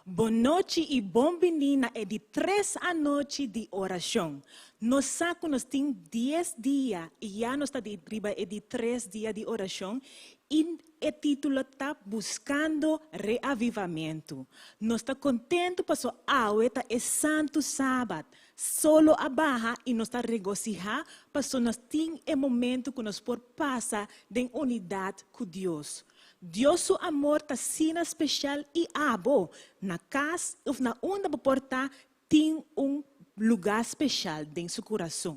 Bon nochi i bon bini na e di tres anochi di orashon. Nos sa ku nos tin dies dia i ya nos ta di riba e di tres dia di orashon i e título ta Buskando Reavivamentu. Nos ta kontentu paso awe ta e Santu Sabat. Solo a baha i nos ta regosihá paso nos tin e momentu ku nos por pasa den unidat ku Dios. Dios su amor ta asina speshal i abo, na kas òf na unda bo por ta, tin un lugá speshal den su kurason.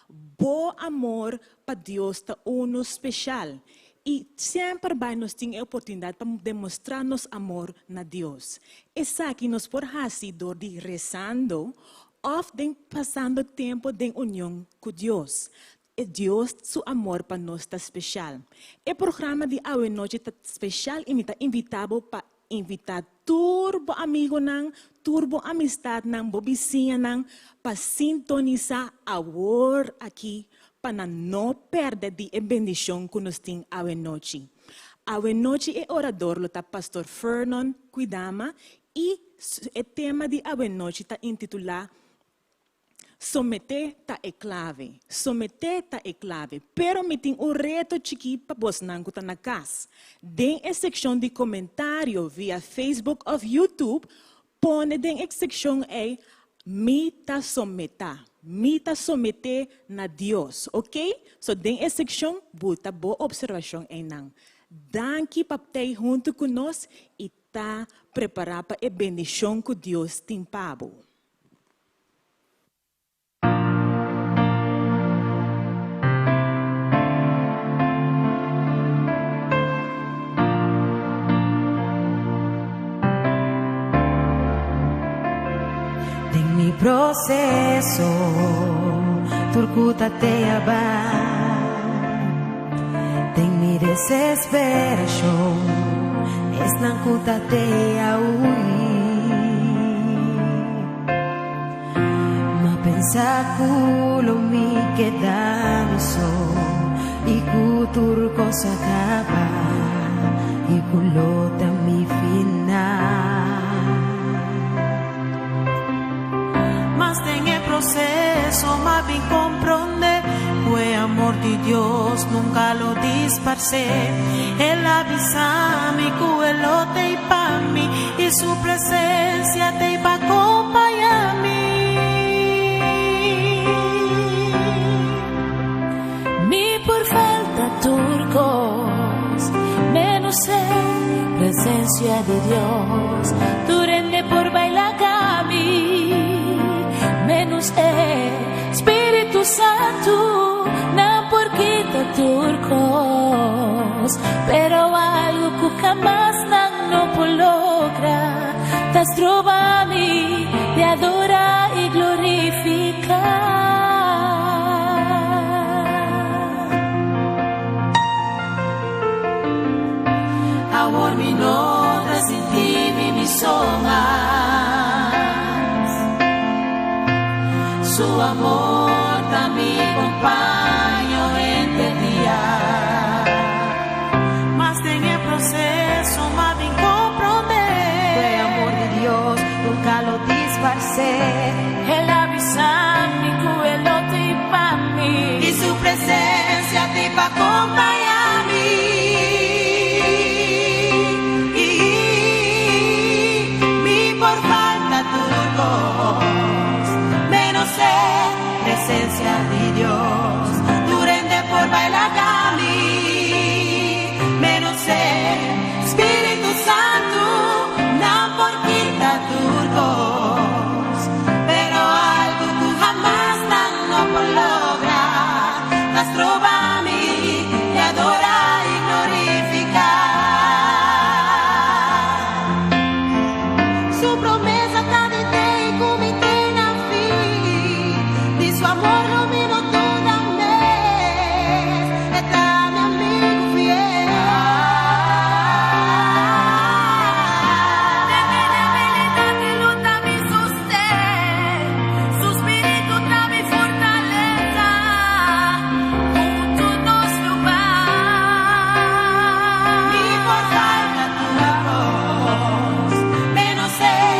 Bo amor pa Dios ta unu speshal i semper bai nos tin e oportunidat pa demostrá nos amor na Dios. Esaki nos por hasi dor di resando òf den pasando tempu den union ku Dios. E Dios su amor pa nos ta speshal. E programa di awenochi ta speshal i mi ta invitá bo pa invitá tur bo amigonan, tur bo amistatnan, bo bisiñanan pa sintonisá awor aki pa nan no pèrdè di e bendishon ku nos tin awenochi. Awenochi e orador lo ta Pastor Fernon Kwidama i e tema di awenochi ta intitulá Someté ta e klave. Someté ta e klave. Pero mi tin un reto chikí pa bosnan ku ta na kas. Den e sekshon di komentario via Facebook òf YouTube, pone den e sekshon ei, Mi ta sometá. Mi ta someté na Dios. Oké? So den e sekshon buta bo opservashon einan. Danki pa tei huntu ku nos i ta prepará pa e bendishon ku Dios tin pa bo. Den mi proceso tur ku ta te aba Den mi desesperacion esnan ku ta te a hui Ma pensa ku lo mi keda mi so i ku tur kos a kaba i ku lo ta mi final. Mas den e proceso m'a bin comprende cu e amor di Dios nunca lo disparce. El a bisa mi cu e lo t'ey pa mi y su presencia t'ey pa compaña mi. Mi por falta tur cos, menos e presencia di Dios. Tur hende por baila cami, menos e Spiritu Santu. Nan por kita tur cos, pero algo cu jamas nan no por logra, ta stroba mi di adora y glorifica. Awor mi no ta sinti mi mi so mas. Su amor ta mi compaño henter dia. Mas den e proceso m'a bin comprende. Cu e amor di Dios nunca lo disparce. El a bisa mi cu e lo t'ey pa mi. Y su presencia t'ey pa compaña mi. Mi por falta tur cos, menos e presencia di Dios. Tur hende por baila cami, menos e Spiritu Santu. Nan por kita tur cos, pero algo cu hamas nan no por logra, ta stroba mi di adora y glorifica. Su promesa ta di te y cu mi te na fin, di su amor lo mi no duda mes, e ta mi amigo fiel. Den mi debilidad e lo ta mi sosten, su spiritu ta mi fortaleza, hunto nos lo bai. Mi por falta tur cos, menos e.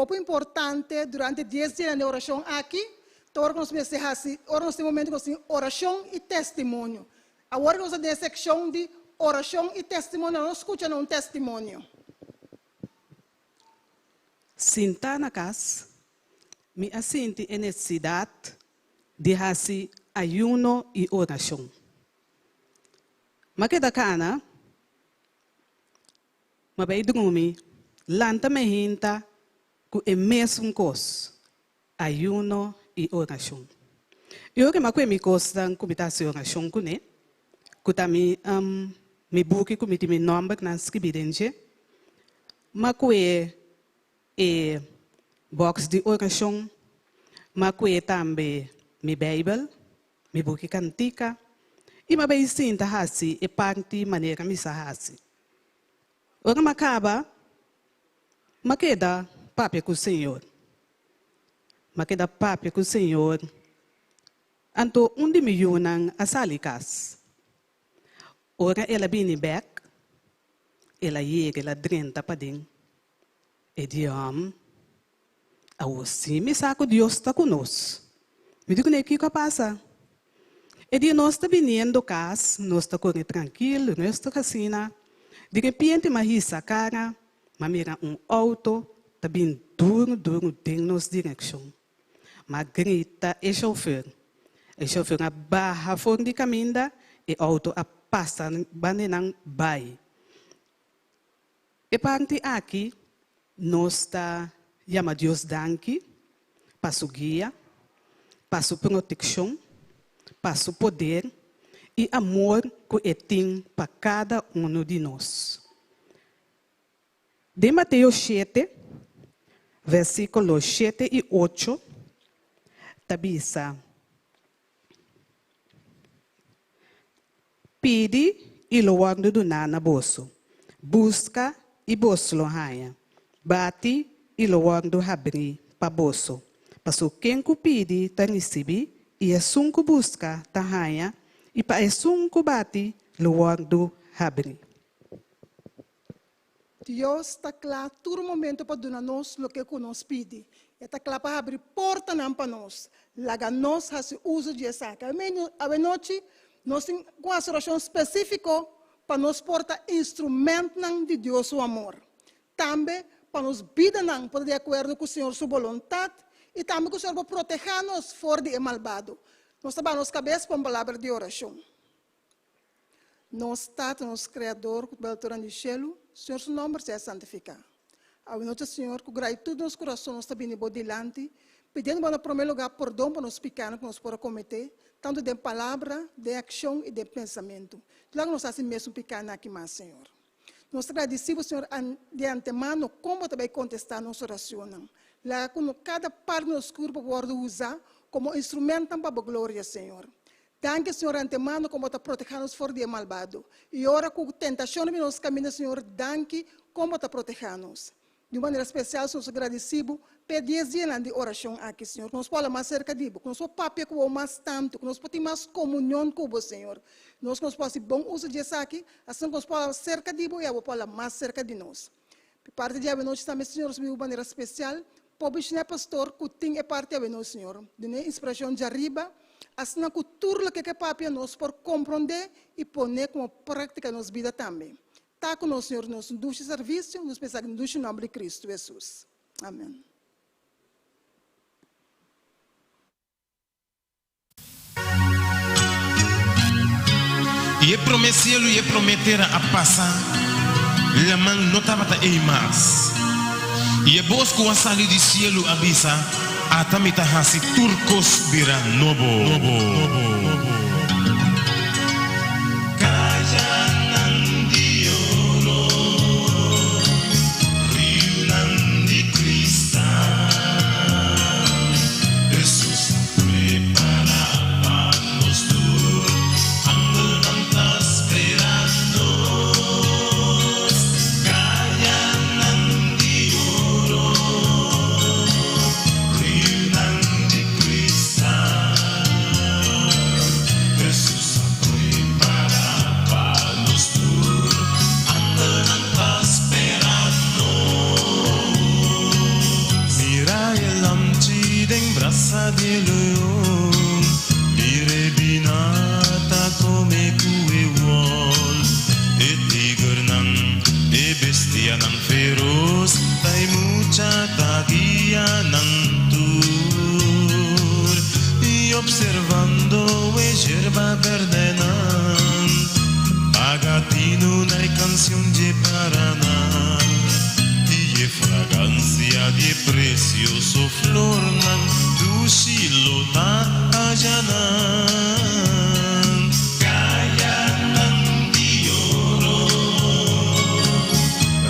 Hopi importante durante dies dianan di orashon aki ta ora ku nos mester hasi, ora nos tin momento ku nos tin orashon i testimonio. Awor ku nos ta den e sekshon di orashon i testimonio, nos skucha na un testimonio. Sintá na kas, mi a sinti e nesesidat di hasi ayuno i orashon. M'a keda kana, m'a bai drumi, lanta me hinta ku e mesun kos, ayuno i orashon. I ora m'a kue mi kosnan ku mi ta hasi orashon kuné, ku ta mi mi buki ku mi tin mi nòmbernan skibí den dje, M'a kue e box di orashon, m'a kue tambe mi Beibel, mi buki kantika, i m'a bai sinta hasi e parti manera mi sa hasi. Ora m'a kaba, m'a keda papia ku Señor. M'a keda papia ku Señor, anto un di mi yunan a sali kas. Ora el a bini bek, el a yega, el a drenta paden. E di, Hòm, awor sí mi sa ku Dios ta ku nos. Mi di kuné, Kiko a pasa? E di, Nos ta biniendo kas, nos ta kore trankil, rustig asina. Di repente m'a hisa kara, m'a mira un outo ta bin duru duru den nos direkshon. M'a grita e shofùr. E shofùr a baha for di kaminda, e outo a pasa banda nan bai. E parti aki nos ta yama Dios danki pa su guia, pa su protekshon, pa su poder i amor ku e tin pa kada unu di nos. Den Mateo shete, versíkulo shete i ocho ta bisa, Pidi i lo wòrdu duná na boso, buska i boso lo haña, bati i lo wòrdu habrí pa boso. Pasobra ken ku pidi ta risibí, i esun ku buska ta haña, i pa esun ku bati lo wòrdu habrí. Dios ta kla tur momento pa duna nos loke ku nos pidi. E ta kla pa habri portanan pa nos. Laga nos hasi uso di esaki. Awenochi nos tin ku hasi orashon spesífiko pa nos por ta instrumentnan di Dios su amor. Tambe pa nos bidanan por ta di akuerdo ku Señor su boluntat i tambe ku Señor por protehá nos for di e malbado. Nos ta baha nos kabes pa un palabra di orashon. Nos Tata, nos Kreador ku ta bel toran di shelu, Señor su nòmber sea santifiká. Awenochi, Señor, ku gratitud den nos kurason nos ta bini Bo dilanti, pidiendo Bo na promé lugá pordon pa nos pikánan ku nos por a kometé, tantu den palabra, den akshon i den pensamentu. Laga nos hasi mesun pikánan aki mas, Señor. Nos ta gradisí Bo, Señor, di antemano kon Bo ta bai kontestá nos oracionnan. Laga ku kada parti di nos kurpo wòrdu usá komo instrumentnan pa Bo gloria, Señor. Danki, Señor, antemano kon Bo ta protehá nos for di e malbado. I ora ku tentashon riba nos kaminda, Señor, danki kon Bo ta protehá nos. Di un manera spesial, Señor, nos ta gradisí Bo p'e dies dianan di orashon aki, Señor, ku nos por hala mas serka di Bo, ku nos por papia ku Bo mas tantu, ku nos por tin mas komunion ku Bo, Señor. Nos ku nos por hasi bon uso di esaki, asina ku nos por hala serka di Bo i abo por hala mas serka di nos. Di parti di awenochi tambe, Señor, nos pidi un manera spesial pa obishiná e pastor ku tin e parti awenochi, Señor. Dun'é inspirashon djariba, asina ku tur loke ke papia nos por komprondé i pon'é komo práktika den nos bida tambe. Ta ku nos, Señor, nos dushi servisio, nos pensa den dushi nòmber di Kristu Hesus. Amen. I e promé sielu i e promé tera a pasa, laman no tabata ei mas. I e bos ku a sali di sielu a bisa, Ata mi ta hasi tur kos bira nobo. Kayanan di oro, riunan di kristal, Hesus a prepara pa nos tur, angelnan ta spera nos. Kayanan di oro, riunan di kristal. rasa di leon. Mira e biná ta kome ku e wòlf, e tigernan, e bestianan feros, ta e mucha ta guia nan tur. I opservando e yerba bèrdenan, paga tinu na e kansion dje paranan i e fragansia di e presioso flornan, dushi lo ta ayanan. Kayanan di oro,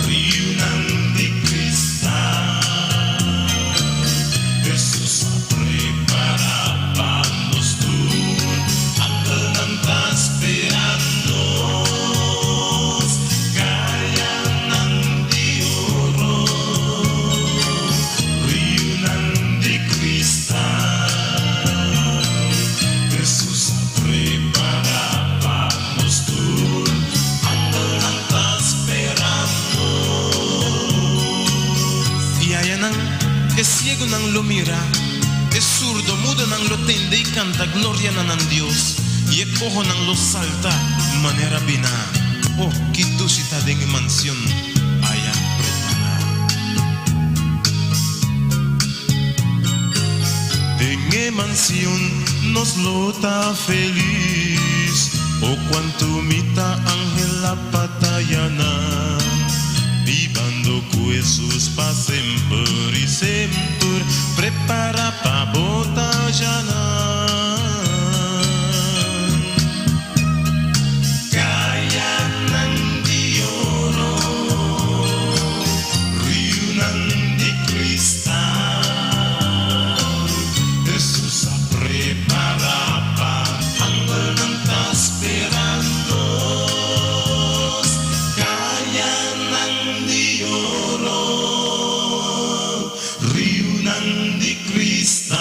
riunan di kristal, Hesus a prepará pa nos tur, angelnan ta spera nos. Kayanan di oro, riunan di kristal, Hesus a prepará pa nos tur, angelnan ta spera nos. I ayanan e siegunan lo mira, e surdomudonan lo tende i kanta gloria na nan Dios, i e kohonan lo salta manera biná. O, ki dushi ta den e mansion aya prepará! Den e mansion nos lo ta felis, o kuantu mi ta anhelá pa ta yanan, bibando ku Hesus pa semper i semper, prepará pa bo ta yanan. Kayanan di oro, riunan di kristal, Hesus a prepará pa angelnan ta spera nos. Kayanan di oro, riunan di kristal,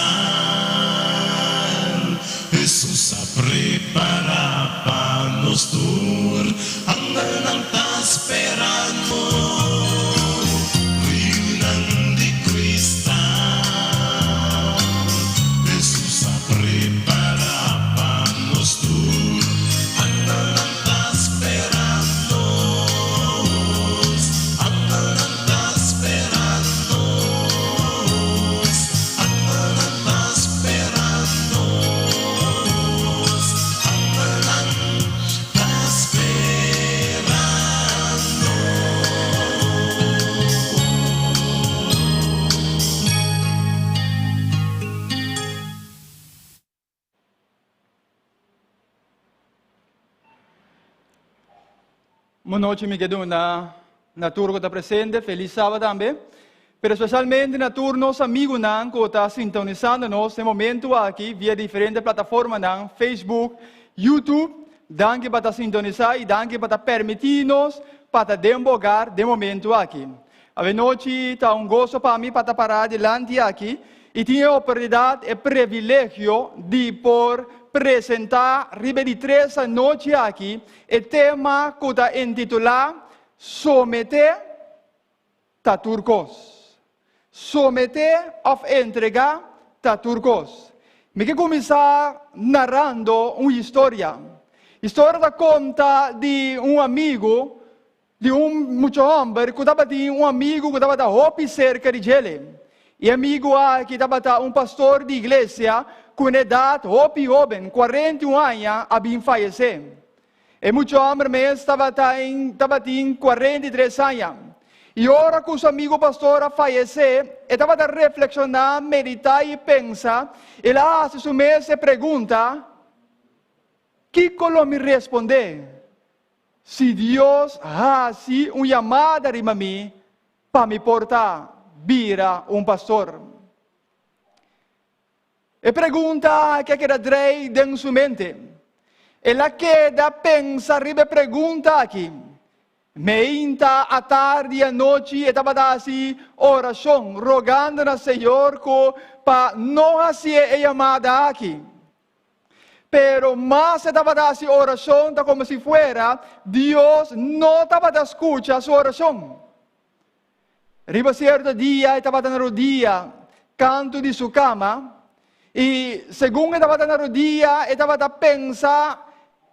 Hesus a prepará pa nos tur, angelnan ta spera nos. Riunan di kristal, Hesus a prepará pa nos tur, angelnan ta spera nos. Angelnan ta spera nos. Angelnan ta spera nos. Angelnan ta spera nos. Bon nochi mi ke duna na tur ku ta presente, felis saba tambe. Pero espesialmente na tur nos amigunan ku ta sintonisando nos e momentu aki via diferente plataformanan, Facebook, YouTube. Danki pa ta sintonisá i danki pa ta permití nos pa ta den bo hogar den momentu aki. Awenochi ta un goso pa mi pa ta pará dilanti aki i tin e oportunidat, e privilegio di por presentá riba e di tres anochi aki e tema ku ta intitulá Someté ta tur kos. Someté òf entregá ta tur kos. Mi ke kuminsá narando un historia. Historia ta konta di un amigu Di un mucha hòmber ku tabatin un amigu ku tabata hopi serka di djele. E amigu aki tabata un pastor di iglesia ku na edat hopi hóben, 41 aña, a bin fayesé. E mucha hòmber mes tabata tabatin 43 aña. I ora ku su amigu pastor a fayesé, e tabata reflekshoná, meditá i pensa. El a hasi su mes e pregunta, Kiko lo mi respondé Si Dios hasi un yamada riba mi pa mi por ta bira un pastor? E pregunta aki a keda drei den su mente. El a keda pensa riba e pregunta aki. Meinta, atardi i anochi e tabata hasi orashon, rogando na Señor ku pa no hasié e yamada aki. Pero mas e tabata hasi orashon ta komo si fuera Dios no tabata skucha su orashon. Riba sierto dia e tabata na rodia kantu di su kama. I segun e tabata na rudia, e tabata pensa,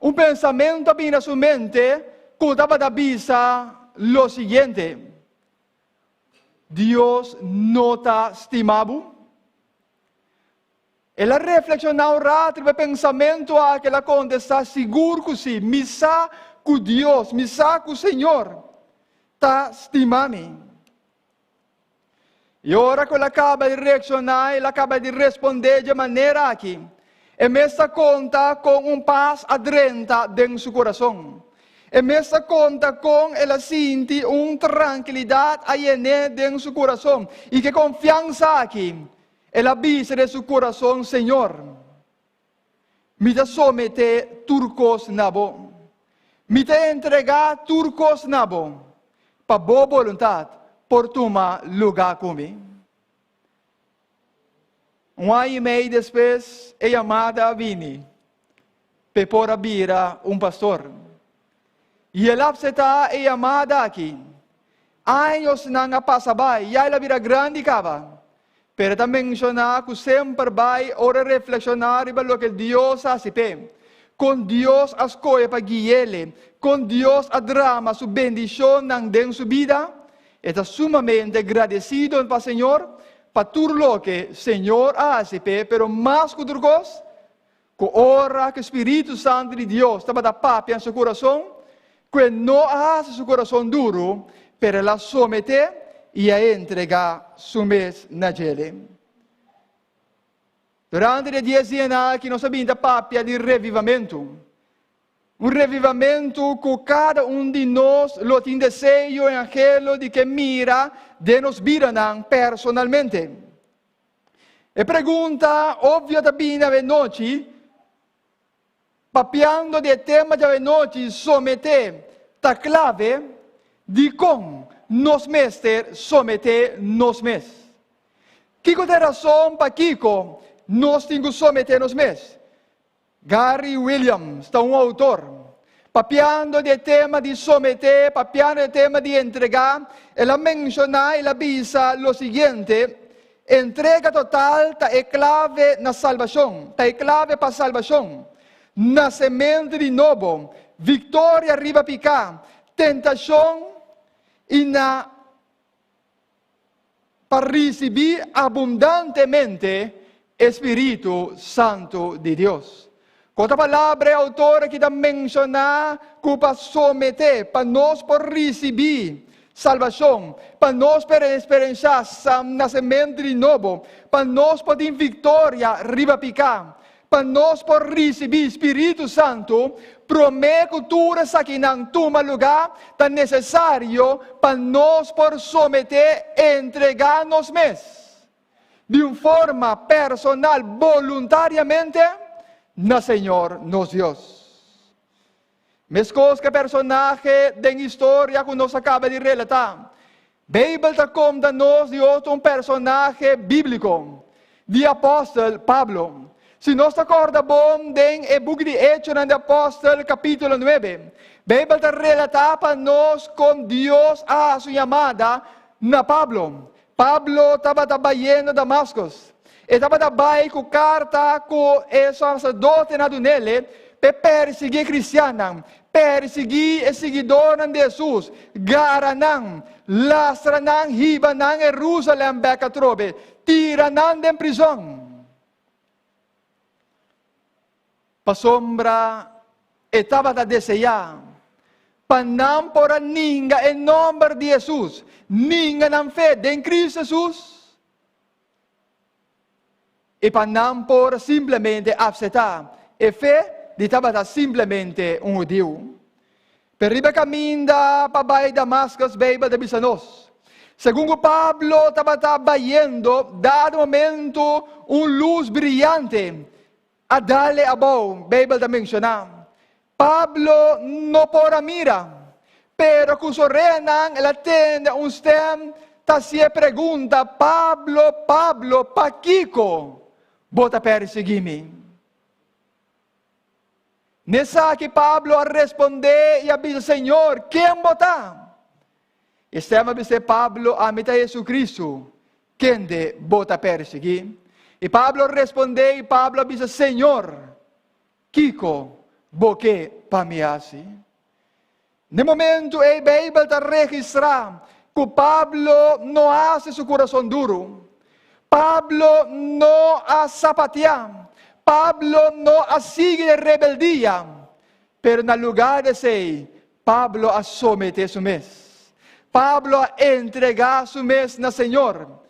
un pensamentu a bini na su mente ku tabata bisa lo siguiente, Dios no ta stima bo? El a reflekshoná un rat riba e pensamentu aki, el a kontestá, Sigur ku sí, mi sa ku Dios, mi sa ku Señor ta stima mi. I ora ku el a kaba di reakshoná, el a kaba di respondé dje manera aki, e mes ta konta kon un pas a drenta den su kurason. E mes ta konta kon el a sinti un trankilidat a yen'é den su kurason. I ke konfiansa aki el a bisa den su kurason, Señor, mi ta someté tur kos na bo. Mi ta entregá tur kos na bo, pa bo boluntat por tuma lugá ku mi. Un aña i mei despues e yamada a bini p'e por a bira un pastor. I el a apseptá e yamada aki. Añosnan a pasa bai, ya el a bira grandi kaba. Pero e ta menshoná ku semper bai ora e reflekshoná riba loke Dios a hasi p'e, kon Dios a skohe pa gui'el, kon Dios a drama su bendishonnan den su bida, e ta sumamente gradesido pa Señor pa tur loke Señor a hasi p'e, pero mas ku tur kos, ku ora ku spiritu santu di Dios tabata papia na su kurason, ku e no a hasi su kurason duru, pero el a someté i a entregá su mes na djele. Durante di e dies dianan aki nos a bin ta papia di revivamentu. Un revivamentu ku kada un di nos lo tin deseo i anhelo di ke mira den nos bidanan personalmente. E pregunta obvio ta bini awenochi, papiando di e tema di awenochi, someté ta klave, dikon nos mester someté nos mes? Kiko ta e rason pakiko nos tin ku someté nos mes? Gary Williams ta un outor. Papiando di e tema di someté, papiando di e tema di entregá, el a menshoná, el a bisa lo siguiente, Entrega total ta e klave na salbashon, ta e klave pa salbashon. Nasementu di nobo, viktoria riba piká, tentashon i na pa risibí abundantemente e spiritu santu di Dios. Ku otro palabra, e outor aki ta menshoná ku pa someté, pa nos por risibí salbashon, pa nos por eksperenshá nasementu di nobo, pa nos por tin viktoria riba piká, Pa nos por risibí spiritu santu, promé ku tur esakinan tuma lugá, ta nesesario pa nos por someté, entregá nos mes di un forma personal, boluntariamente, na Señor nos Dios. Meskos ku e personahe den historia ku nos a kaba di relatá, Beibel ta konta nos di otro un personahe bíbliko, di apòstel Pablo. Si nos ta kòrda bon den e buki di Echonan di Apòstel kapítulo nuebe, Beibel ta relatá pa nos kon Dios a hasi un yamada na Pablo. Pablo tabata bayendo Damascus. E tabata bai ku karta ku e saserdotenan a dun'el p'e persiguí e kristiannan, persiguí e siguidónan di Hesus, gara nan, lastra nan, hiba nan Herusalèm bèk atrobe, tira nan den prizòn. Pasobra e tabata deseá pa nan por a ninga e nòmber di Hesus, ninga nan fe den Kristu Hesus, i pa nan por simplemente apseptá e fe di tabata simplemente un hudiu. Pero riba e kaminda pa bai Damaskus, Beibel ta bisa nos, segun ku Pablo tabata bayendo, dado momento un lus briyante A dale abou, Beibel ta menshoná. Pablo no por a mira, pero ku su oreanan el a tende un stèm ta hasié pregunta, Pablo, Pablo, pakiko bo ta persiguí mi? N'esaki Pablo a respondé i a bisa, Señor, ken bo ta? E stèm a bis'é, Pablo, ami ta Hesukristu, kende bo ta persiguí. I Pablo a respondé i Pablo a bisa, Señor, kiko bo ke pa mi hasi? N'e momentu ei Beibel ta registrá ku Pablo no a hasi su kurason duru. Pablo no a sapatiá. Pablo no a sigui den rebeldia. Pero na lugá di esei, Pablo a someté su mes. Pablo a entregá su mes na Señor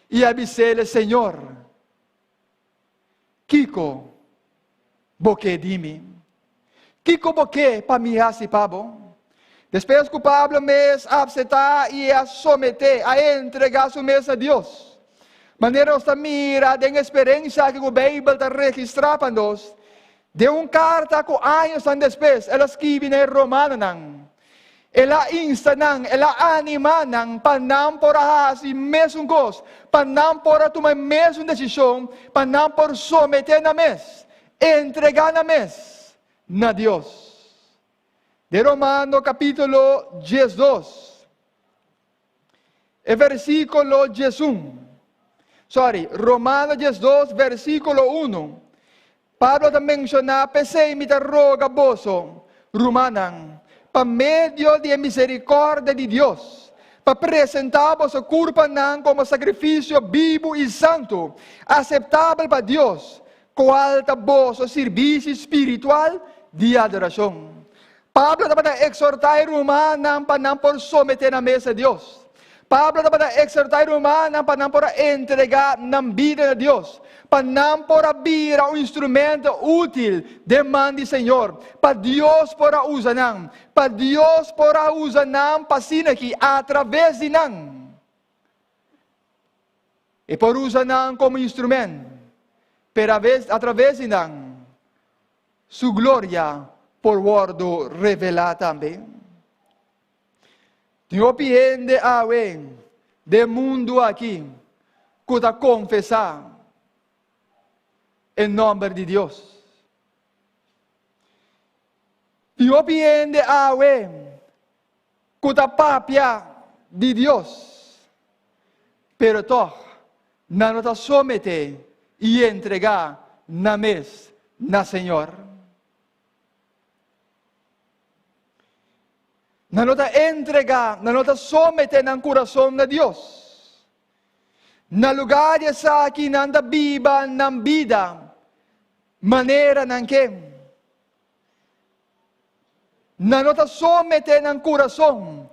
i a bis'é, Señor, Kiko bo ke di mi? Kiko bo ke pa mi hasi pa bo? Despues ku Pablo mes a apseptá i a someté, a entregá su mes na Dios, manera nos ta mira den e sperensia aki ku Beibel ta registrá pa nos, den un karta ku añosnan despues el a skibi na e romanonan, El a insta nan, el a animá nan pa nan por a hasi mesun kos, pa nan por a tuma e mesun desishon, pa nan por someté nan mes, entregá nan mes na Dios. Den Romano kapítulo diesdos, e versíkulo diesun, sorry, Romano diesdos versíkulo unu, Pablo ta menshoná, P'esei mi ta roga boso, rumannan, pa medio di e miserikòrdia di Dios, pa presentá boso kurpanan komo sakrifisio bibu i santu, aseptabel pa Dios, kual ta boso sirbisi spiritual di adorashon. Pablo tabata eksortá e rumannan pa nan por someté nan mes na Dios. Pablo tabata eksortá e rumannan pa nan por a entregá nan bida na Dios, pa nan por a bira un instrumento útil den man di Señor, pa Dios por a usa nan, pa Dios por a usa nan pa asina aki atraves di nan e por usa nan komo instrument, pero atraves di nan Su gloria por wòrdu revelá tambe. Tin hopi hende awe den mundu aki ku ta konfesá e nòmber di Dios. Tin hopi hende awe ku ta papia di Dios, pero tòg nan no ta someté i entregá nan mes na Señor. Nan no ta entregá, nan no ta someté nan kurason na Dios. Na lugá di esaki nan ta biba nan bida manera nan ke. Nan no ta someté nan kurason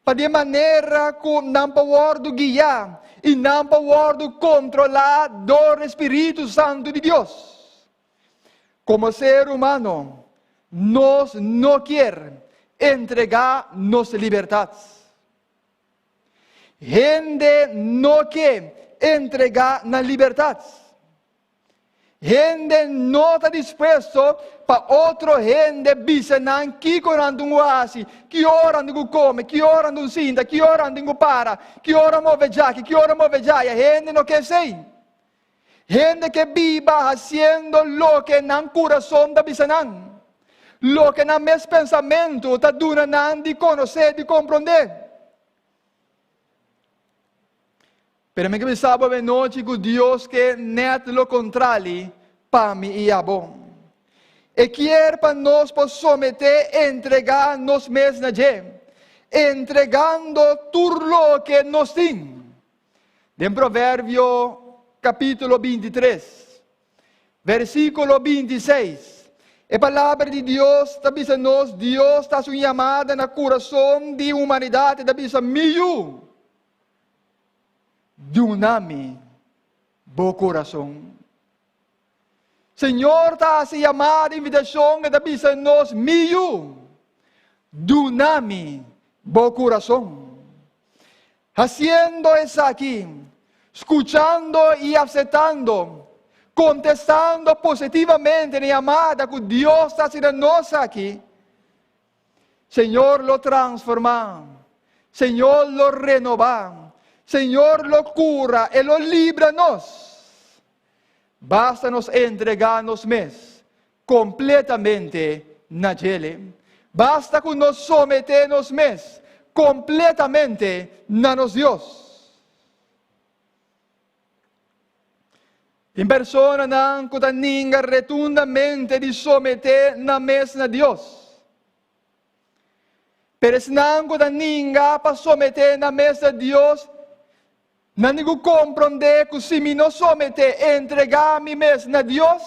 pa di e manera ku nan por wòrdu guiá i nan por wòrdu kontrolá dor e spiritu santu di Dios. Komo ser humano, nos no kier entregá nos libertat. Hende no ke entregá nan libertat. Hende no ta dispuesto pa otro hende bisa nan kiko nan tin ku hasi, ki ora nan tin ku kome, ki ora nan tin ku sinta, ki ora nan tin ku para, ki ora move djaki, ki ora move djaya. Hende no ke esei. Hende ke biba hasiendo loke nan kurason ta bisa nan, loke nan mes pensamentu ta duna nan di konosé, di komprondé. Pero mi ke bisa bo avenochi ku Dios ke nèt lo kontrali pa mi i abo. E kier pa nos por someté, entregá nos mes na dje, entregando tur loke nos tin. Den Proverbio kapítulo 23, versíkulo 26, e Palabra di Dios ta bisa nos, Dios ta hasi un yamada na kurason di humanidat, e ta bisa, Mi yu, Duna mi bo kurason. Señor ta hasi yamada, invitashon, e ta bisa nos, Mi yu, duna mi bo kurason. Hasiendo esaki, skuchando i aseptando, kontestando positivamente na e yamada ku Dios ta hasi na nos aki, Señor lo transformá, Señor lo renobá, Señor lo cura, E lo libra nos. Basta nos entregá nos mes completamente na djele. Basta cu nos someté nos mes completamente na nos Dios. Tin personanan ku ta ninga retundamente di someté nan mes na Dios. Pero esnan ku ta ninga pa someté nan mes na Dios, nan tin ku komprondé ku si mi no someté, entregá mi mes na Dios,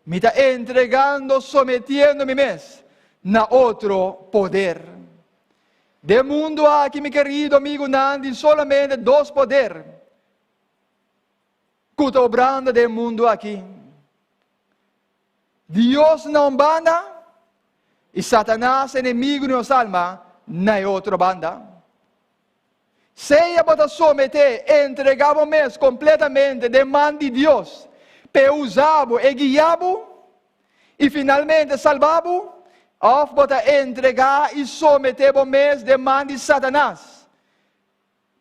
mi ta entregando, sometiendo mi mes na otro poder. Den mundu aki, mi kerido amigunan, tin solamente dos poder ku ta obrando den mundu aki. Dios na un banda i Satanas, enemigu di nos alma, na e otro banda. Sea bo ta someté, entregá bo mes kompletamente den man di Dios p'e usa bo, e guia bo i finalmente salba bo, òf bo ta entregá i someté bo mes den man di Satanas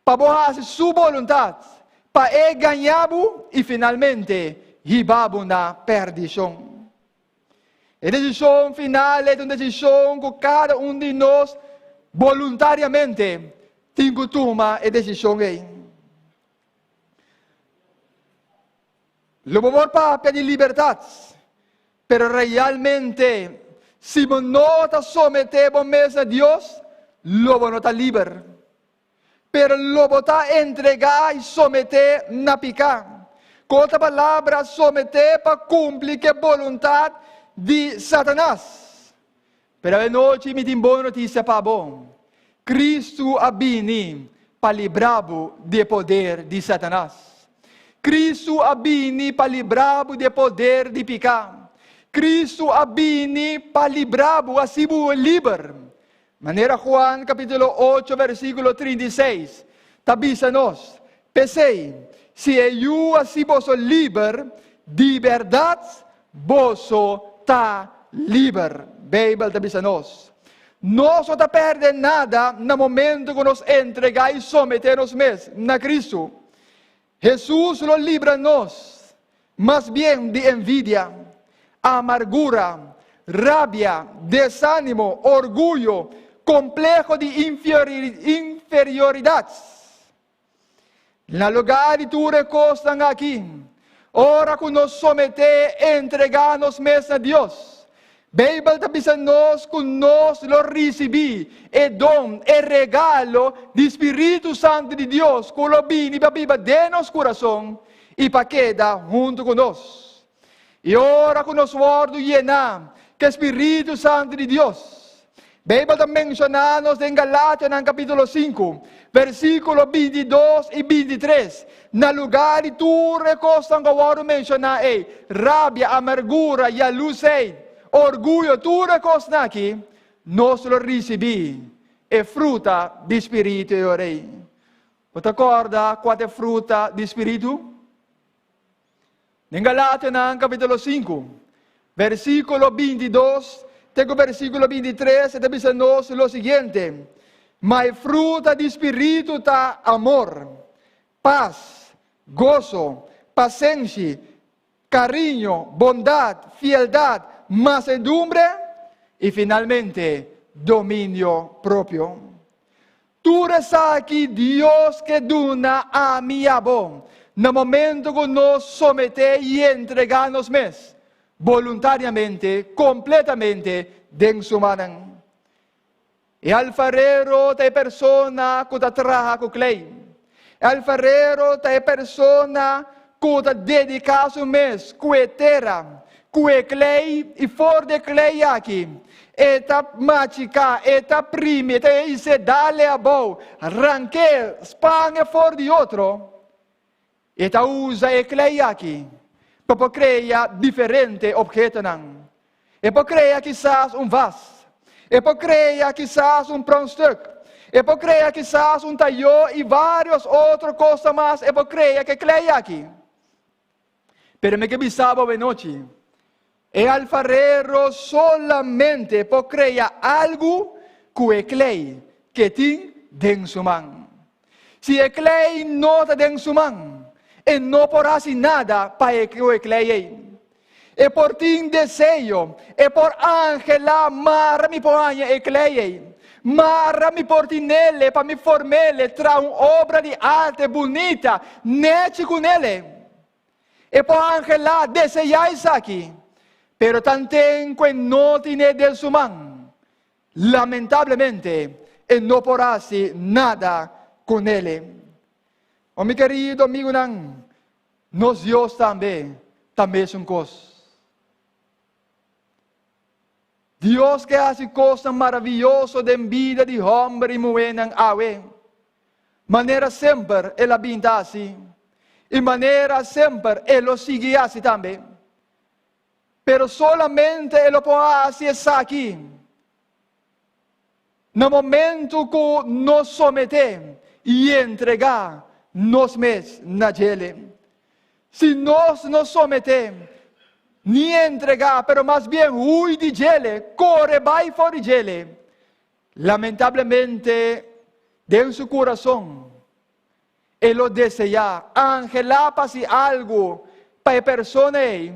pa bo hasi su boluntat, pa e gaña bo i finalmente hiba bo na pèrdishon. E desishon final e ta un desishon ku kada un di nos boluntariamente tin ku tuma e desishon ei. Lo bo por papia di libertat, pero realmente si bo no ta someté bo mes na Dios, lo bo no ta liber. Pero lo bo ta entregá i someté na piká. Ku otro palabra, someté pa kumpli ku e boluntat di Satanas. Pero awenochi mi tin bon notisia pa bo. Kristu a bini pa libra bo di e poder di Satanas. Kristu a bini pa libra bo di e poder di piká. Kristu a bini pa libra bo, hasi bo liber. Manera Juan kapítulo ocho versíkulo 36 ta bisa nos, P'esei, si e Yu hasi boso liber, di bèrdat boso ta liber. Beibel ta bisa nos, Nos no ta pèrdè nada na momentu ku nos entregá i someté nos mes na Kristu. Hesus lo libra nos mas bien di envidia, amargura, rabia, desánimo, orguyo, kompleho di inferioridat. Na lugá di tur e kosnan aki, ora ku nos someté, entregá nos mes na Dios, Beibel ta bisa nos ku nos lo risibí e don, e regalo di spiritu santu di Dios ku lo bini pa biba den nos kurason i pa keda huntu ku nos. I ora ku nos wòrdu yená ku e spiritu santu di Dios, Beibel ta menshoná nos den Galationan kapítulo sinku, versíkulo bintidos i bintitres, na lugá di tur e kosnan ku a wòrdu menshoná ei, rabia, amargura, yaluseit, orguyo, tur e kosnan aki, nos lo risibí e fruta di spiritu e ora ei. Bo ta kòrda kua ta e fruta di spiritu? Den Galationan kapítulo sinku, versíkulo bintidos te ku versíkulo bintitres e ta bisa nos lo siguiente, Ma e fruta di spiritu ta amor, pas, goso, pasenshi, kariño, bondat, fieldat, masedumbre i finalmente dominio propio. Tur esaki Dios ke duna ami i abo na momento ku nos someté i entregá nos mes boluntariamente, kompletamente den Su mannan. E alfarero ta e persona ku ta traha ku klei. E alfarero ta e persona ku ta dediká su mes ku e tera, ku e klei i for di e klei aki e ta machiká, e ta primi, e ta hise dale abou, rank'é, span e for di otro. E ta usa e klei aki pa por krea diferente ophetonan. E por krea kisas un vas. E por krea kisas un pronkstuk. E por krea kisas un tayó i vários otro kosnan mas e por krea ku e klei aki. Pero mi ke bisa bo awenochi, e alfarero solamente por krea algu ku e klei ke tin den su man. Si e klei no ta den su man, e no por hasi nada pa e ku e klei ei. E por tin deseo, e por anhelá, mara mi por haña e klei ei. Mara mi por tinele pa mi formele traha un obra di arte bunita, nechi ku nele. E por anhelá, deseá esaki, pero tanten ku e no tin'é den su man, lamentablemente e no por hasi nada ku nele. O mi kerido amigunan, nos Dios tambe ta mesun kos. Dios ke hasi kosnan maravioso den bida di hòmber i muhénan awe. Manera semper el a bin ta hasi, i manera semper e lo sigui hasi tambe. Pero solamente e lo por hasi esaki na momentu ku nos someté i entregá nos mes na djele. Si nos no someté ni entregá, pero mas bien hui di djele, kore bai for di djele, lamentablemente den su kurason e lo deseá, anhelá pa hasi algu pa e persona ei,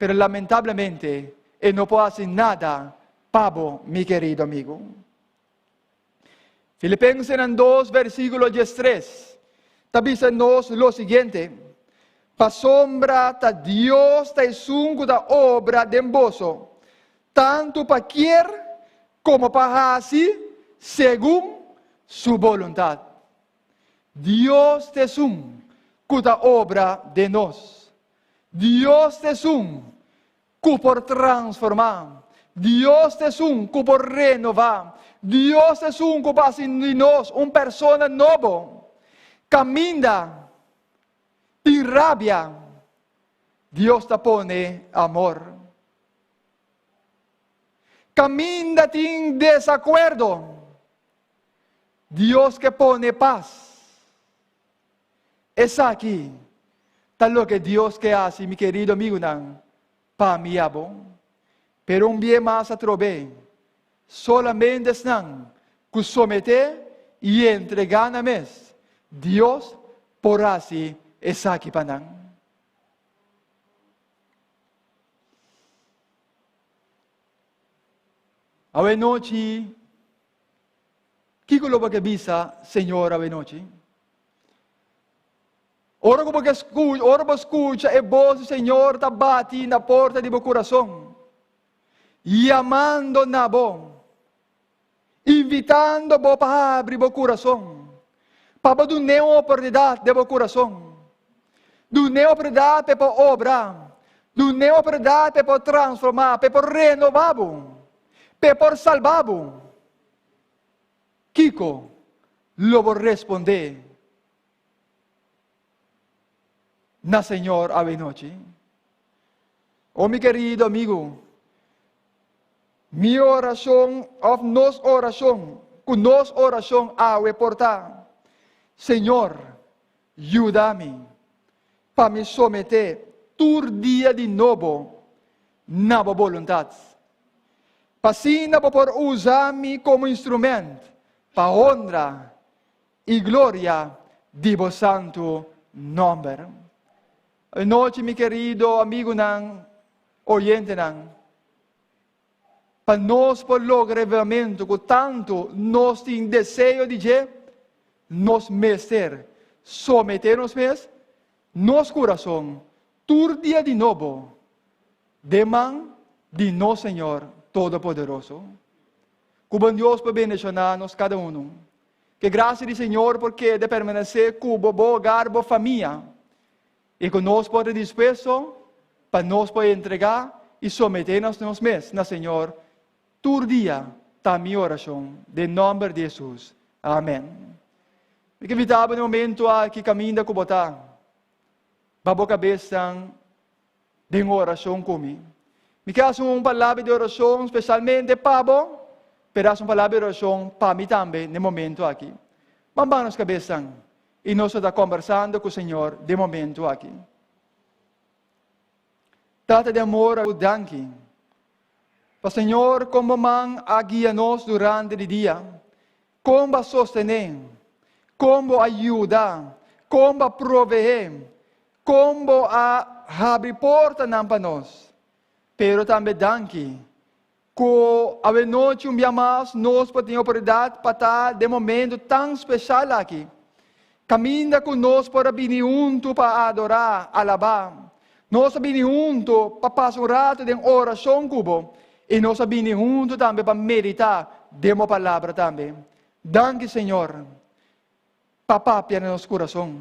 Pero lamentablemente e no por haci nada pa bo, mi querido amigo. Filipensenan 2 versículo 13 ta bisa nos lo siguiente, Pasobra ta Dios ta esun cu ta obra den boso, tanto pa kier como pa haci segun su boluntad. Dios ta esun cu ta obra den nos. Dios ta esun ku por transformá. Dios ta esun ku por renová. Dios ta esun ku por hasi di nos un persona nobo. Kaminda tin rabia, Dios ta pone amor. Kaminda tin desakuerdo, Dios ke pone pas. Esaki ta loke Dios ke hasi, mi kerido amigunan, pa mi i abo. Pero un bie mas atrobe, solamente esnan ku someté i entregá nan mes, Dios por hasi esaki pa nan. Awe nochi, Kiko lo bo ke bisa Señor awenochi? Ora ku bo ke skucha, ora bo skucha e bos di Señor ta bati na porta di bo kurason, yamando na bo, invitando bo pa habri bo kurason, pa bo dun'é un oportunidat den bo kurason, dun'é oportunidat pa e por obra, dun'é oportunidat pa e por transformá, pa e por renová bo, pa e por salba bo. Kiko lo bo respondé na Señor awe nochi? O mi kerido amigu, mi orashon òf nos orashon, ku nos orashon awe por ta, Señor, yuda mi pa mi someté tur dia di nobo na bo boluntat. Pa asina bo por usa mi komo instrument pa honra i gloria di bo santu nòmber. Anochi mi kerido amigunan, oyentenan, pa nos por logra e avivamentu ku tantu nos tin deseo di dje, nos mester someté nos mes, nos kurason, tur dia di nobo den man di nos Señor Todopoderoso. Ku bon Dios por bendishoná nos kada unu. Ke grasia di Señor por keda permanesé ku bo, bo hogar, bo famia, i ku nos por ta dispuesto pa nos por entregá i someté nos nos mes na Señor tur dia ta mi orashon den nòmber di Hesus. Amèn. Mi ke invitá bo den momento aki kaminda ku bo ta. Ba bo kabesnan den orashon ku mi. Mi ke hasi un palabra di orashon spesialmente pa bo, pero hasi un palabra di orashon pa mi tambe den momento aki. Ban baha nos kabesnan i nos lo ta kombersando ku Señor den momento aki. Tata di amor, danki pa Señor kon bo man a guia nos durante di dia. Kon bo a sostené? Kon bo a yuda? Kon bo a proveé? Kon bo a habri portanan pa nos? Pero tambe danki ku awenochi un bia mas nos por tin oportunidat pa ta den momento tan speshal aki. Kaminda ku nos por a bini huntu pa adorá, alabá. Nos a bini huntu pa pasa un ratu den orashon ku bo i nos a bini huntu tambe pa meditá den bo Palabra tambe. Danki, Señor, pa papia na nos kurason.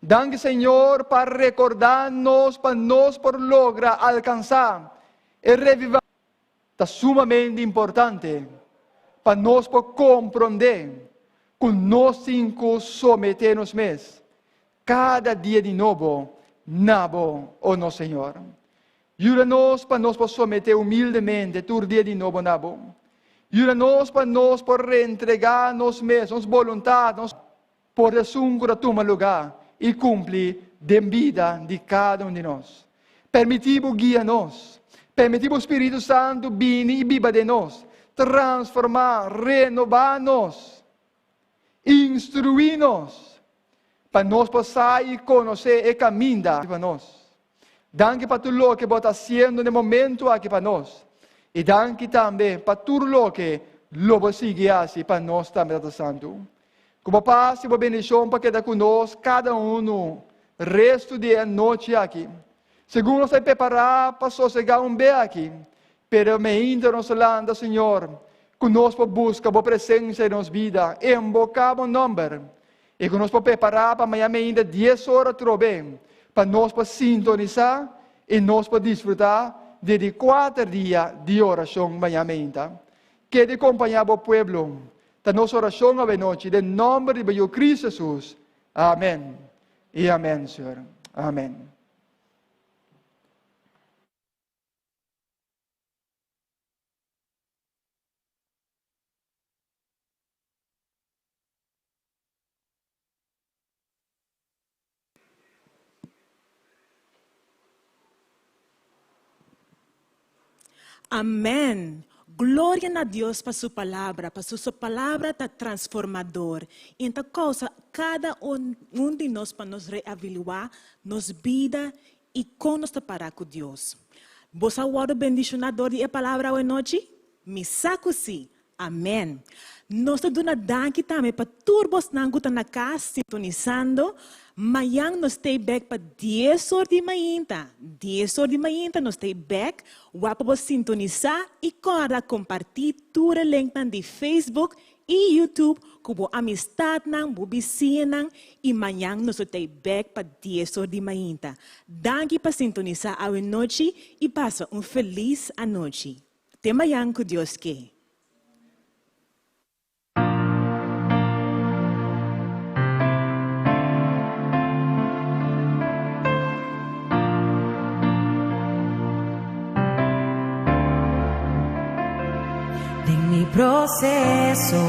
Danki, Señor, pa rekordá nos pa nos por logra alkansá e revivamentu. Ta sumamente importante pa nos por komprondé ku nos tin ku someté nos mes kada dia di nobo na bo, o nos Señor. Yuda nos pa nos por someté humildemente tur dia di nobo na bo. Yuda nos pa nos por reentregá nos mes, nos boluntat, nos por esun ku ta tuma lugá i kumpli den bida di kada un di nos. Permití bo guia nos. Permití bo Spiritu Santu bini i biba den nos, transformá, renobá nos, instruí nos, pa nos por sa i konosé e kaminda pa nos. Danki pa tur loke bo ta hasiendo na e momentu aki pa nos. I danki tambe pa tur loke lo bo sigui hasi pa nos tambe, Tata Santu. Ku bo pas i bo bendishon pa keda ku nos kada unu restu di e anochi aki. Segun nos ta prepará pa sosegá un be aki, pero meinta nos lanta, Señor, ku nos por buska bo presensia den nos bida, inboká bo nòmber, i ku nos por prepará pa maña meinta dies ora atrobe, pa nos por sintonisá i nos por disfrutá di e di kuater dia di orashon maña meinta. Keda i kompañá bo pueblo. Ta nos orashon awenochi den nòmber di bo Yu Cristo Jesus. Amèn i amèn, Señor. Amèn. Amèn! Gloria na Dios pa su palabra, paso su palabra ta transformador i e ta kousa kada un di nos pa nos reaviluá nos bida i kon nos ta pará ku Dios. Bo sa wòrdu bendishoná dor di e palabra awe nochi? Mi sa ku sí! Amèn! Nos ta duna danki tambe pa tur bosnan ku ta na kas sintonisando. Mayan nos stay bèk pa dies or di mainta. Dies or di mainta nos stay bèk. Wak pa bo sintonisá i kòrda kompartí tur e linknan di Facebook i YouTube ku bo amistatnan, bo bisiñanan i mañan nos lo tei bèk pa dies or di mainta. Danki pa sintonisá awe nochi i pasa un felis anochi. Te mañan ku Dios ke. Den mi proceso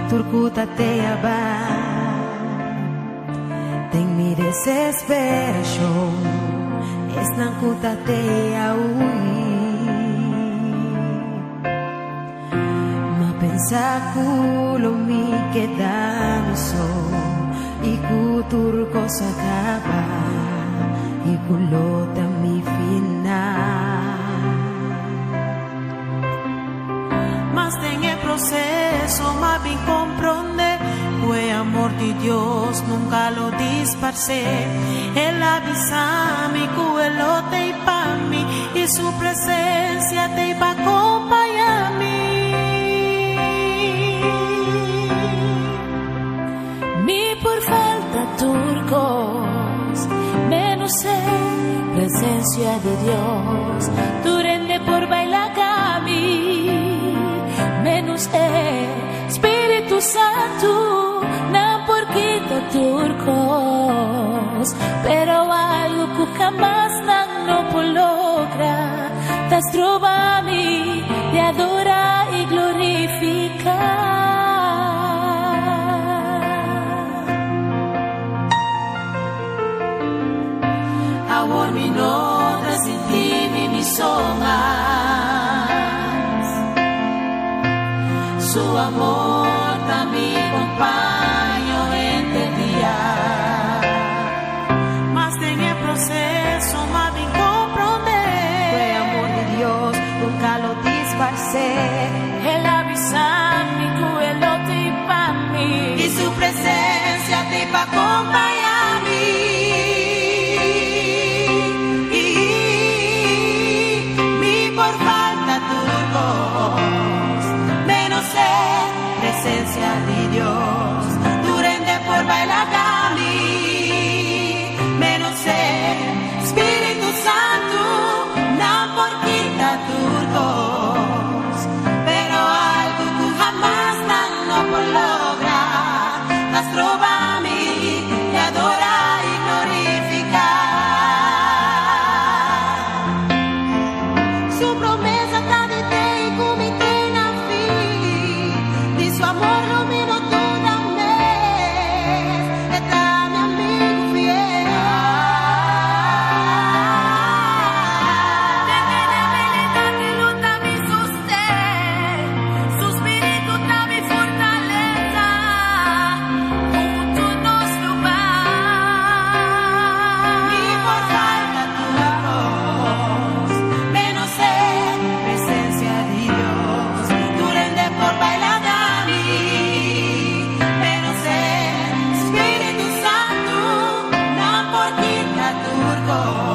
tur ku ta te a bai Den mi desesperacion esnan ku ta te a hui Ma pensa ku lo mi keda mi so i ku tur kos a kaba i ku lo ta mi final. Mas den e proceso m'a bin comprende cu e amor di Dios nunca lo disparce. El a bisa mi cu e lo t'ey pa mi y su presencia t'ey pa compaña mi. Mi por falta tur cos, menos e presencia di Dios. Tur hende por baila cami, menos e Spiritu Santu. Nan por kita tur cos, pero algo cu hamas nan no por logra, ta stroba mi di adora y glorifica. Awor mi no ta sinti mi mi so mas. Su amor ta mi compaño henter dia. Mas den e proceso m'a bin comprende. Cu e amor di Dios nunca lo disparce. El a bisa mi cu e lo t'ey pa mi. Y su presencia. Kos.